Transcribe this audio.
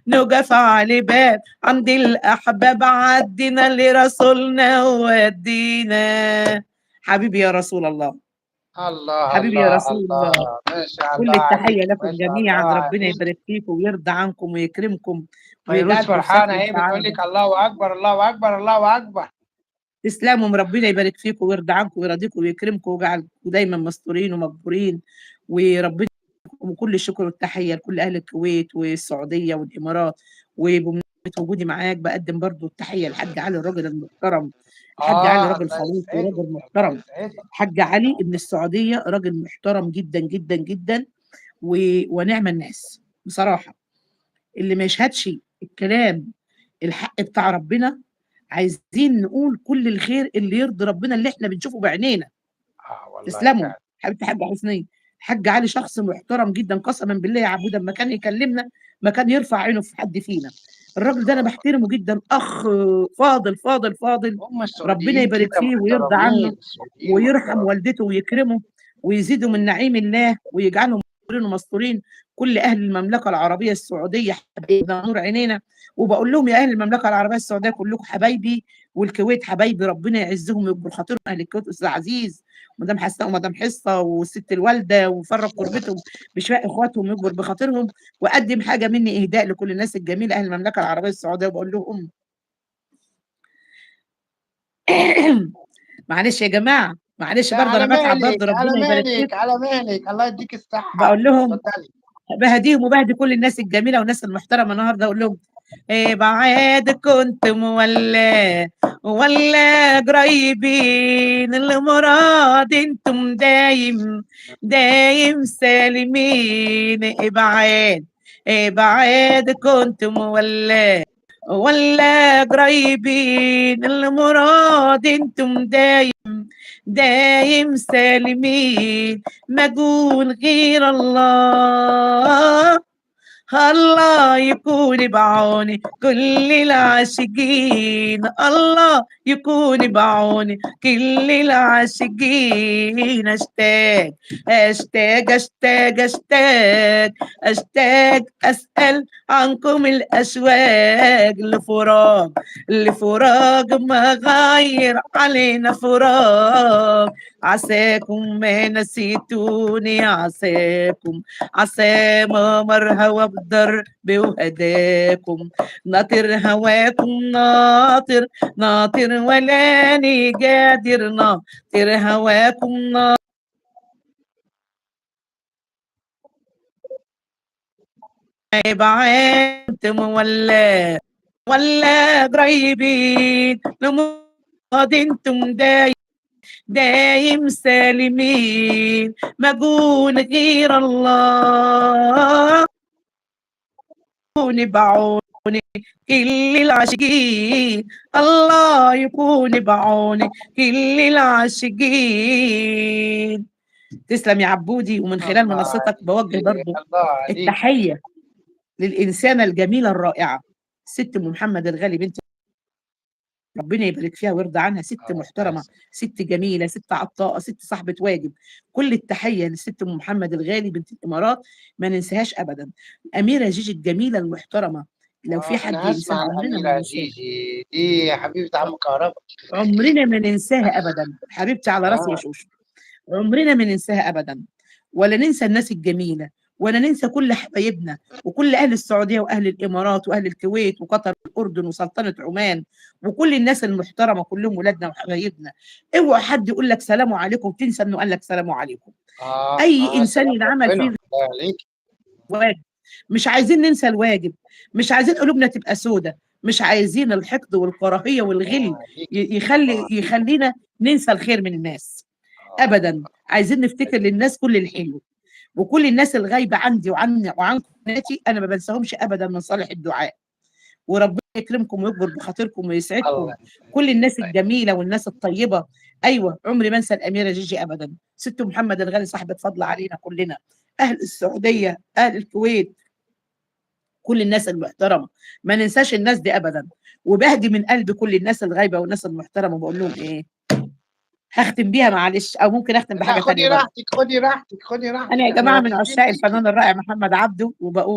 نقف على باب عند الأحباب، عدينا لرسولنا وودينا. حبيبي يا رسول الله، الله حبيبي يا الله رسول الله. الله، ما شاء كل الله التحية عليك، لكم ما شاء جميعا، الله ربنا عليك. يبارك فيكم ويرضى عنكم ويكرمكم فيروز ويجعلكم في فرحانة ستر اهي بتقول وسعادة. لك الله أكبر الله أكبر الله أكبر. تسلموا، ربنا يبارك فيكم ويرضى عنكم ويرضيكم ويكرمكم ويجعلكم دايما مستورين ومقبورين، وربنا وكل الشكر والتحية لكل أهل الكويت والسعودية والإمارات. وبمناسبة وجودي معاك بقدم برضو التحية للحاج علي الراجل المحترم، الحاج علي راجل الله خلوق يسعدك، وراجل الله محترم. يسعدك. الحاج علي ابن السعودية راجل محترم جدا جدا جدا، ونعم الناس بصراحة. اللي ما يشهدش الكلام الحق بتاع ربنا، عايزين نقول كل الخير اللي يرضي ربنا اللي احنا بنشوفه بعينينا. والله تسلموا فعلا. حبيبتي حاجة حسنية. الحاج علي شخص محترم جدا قسما بالله يا عبود، اما كان يكلمنا ما كان يرفع عينه في حد فينا. الراجل ده انا بحترمه جدا، اخ فاضل فاضل فاضل، هم ربنا السعوديين يبارك كده فيه ويرضى عنه محترمين، السعوديين ويرحم محترمين. والدته ويكرمه ويزيده من نعيم الله ويجعلهم مستورين ومستورين. كل اهل المملكة العربية السعودية حبايبنا نور عينينا، وبقول لهم يا اهل المملكة العربية السعودية كلكم حبايبي، والكويت حبايبي، ربنا يعزهم ويكبر خاطرهم. اهل الكويت استاذ عزيز ومدام حسناء ومدام حصة والست الوالدة، وفرق قربتهم بشفاء اخواتهم ويكبر بخاطرهم. واقدم حاجة مني اهداء لكل الناس الجميلة اهل المملكة العربية السعودية، وبقول لهم معلش يا جماعة، معلش لا، برضه على انا بتعب مهلك، برضه، على ربنا يبارك مهلك، فيكم. على مهلك، الله يديك الصحة. بقول لهم اتفضلي. بهديهم وبهدي كل الناس الجميلة والناس المحترمة النهارده، اقول لهم إيه بعاد كنتم ولا قريبين، المراد انتم دايم دايم سالمين. ابعاد ابعاد كنتم ولا قريبين، المراد انتم دايم دايم سالمين. ما اقول غير الله، الله يكون بعوني كل العاشقين، الله يكون بعوني كل العاشقين. اشتاق اشتاق اشتاق اشتاق اشتاق اسأل عنكم الاشواق، لفراق لفراق ما غير علينا فراق. عساكم ما نسيتوني، عساكم عسى ما مر هوا بدرب وهداكم. ناطر هواكم ناطر ناطر ولاني قادر، ناطر هواكم ناطر بعدتم ولا قريبين، لماضي انتم دايم دايم سالمين. ما اقول غير الله يكون بعوني كل العاشقين، الله يكون بعوني كل العاشقين. تسلم يا عبودي. ومن خلال الله منصتك عليك، بوجه برضو الله عليك. التحية للإنسانة الجميلة الرائعة ست أم محمد الغالي بنت، ربنا يبارك فيها ويرضى عنها، ست محترمة، ست جميلة، ست عطاءة، ست صاحبة واجب. كل التحية للست أم محمد الغالي بنت الإمارات، ما ننساهاش أبدا. أميرة جيجي الجميلة المحترمة، لو في حد أنا هسمع ينساها عمرنا ما الأميرة ننساها. جيجي دي يا حبيبة عم كهرباء، عمرنا ما ننساها أبدا حبيبتي، على راسي يا شوشو، عمرنا ما ننساها أبدا، ولا ننسى الناس الجميلة، ولا ننسى كل حبايبنا وكل أهل السعودية وأهل الإمارات وأهل الكويت وقطر والأردن وسلطنة عمان وكل الناس المحترمة، كلهم ولادنا وحبايبنا. اوعى حد يقول لك سلام عليكم تنسى إنه قال لك سلام عليكم. أي إنسان سلام ينعمل ربنا. فيه الله عليك. واجب، مش عايزين ننسى الواجب، مش عايزين قلوبنا تبقى سودة، مش عايزين الحقد والكراهية والغل الله عليك. يخلينا ننسى الخير من الناس أبدا. عايزين نفتكر للناس كل الحلو، وكل الناس الغايبة عندي وعني وعن قناتي أنا ما بنساهمش أبدا من صالح الدعاء. وربنا يكرمكم ويكبر بخاطركم ويسعدكم. الله. كل الناس الجميلة والناس الطيبة. أيوة عمري ما أنسى الأميرة جيجي أبدا، ست محمد الغالي صاحبة فضل علينا كلنا، أهل السعودية، أهل الكويت، كل الناس المحترمة، ما ننساش الناس دي أبدا. وبهدي من قلب كل الناس الغايبة والناس المحترمة، وبقول لهم إيه، هختم بيها معلش، أو ممكن أختم لا، بحاجة خدي تانية برضه. راحتك، خدي راحتك، خدي راحتك. أنا يا إحنا جماعة من مبسوطين عشاق بيكي. الفنان الرائع محمد عبده، وبقول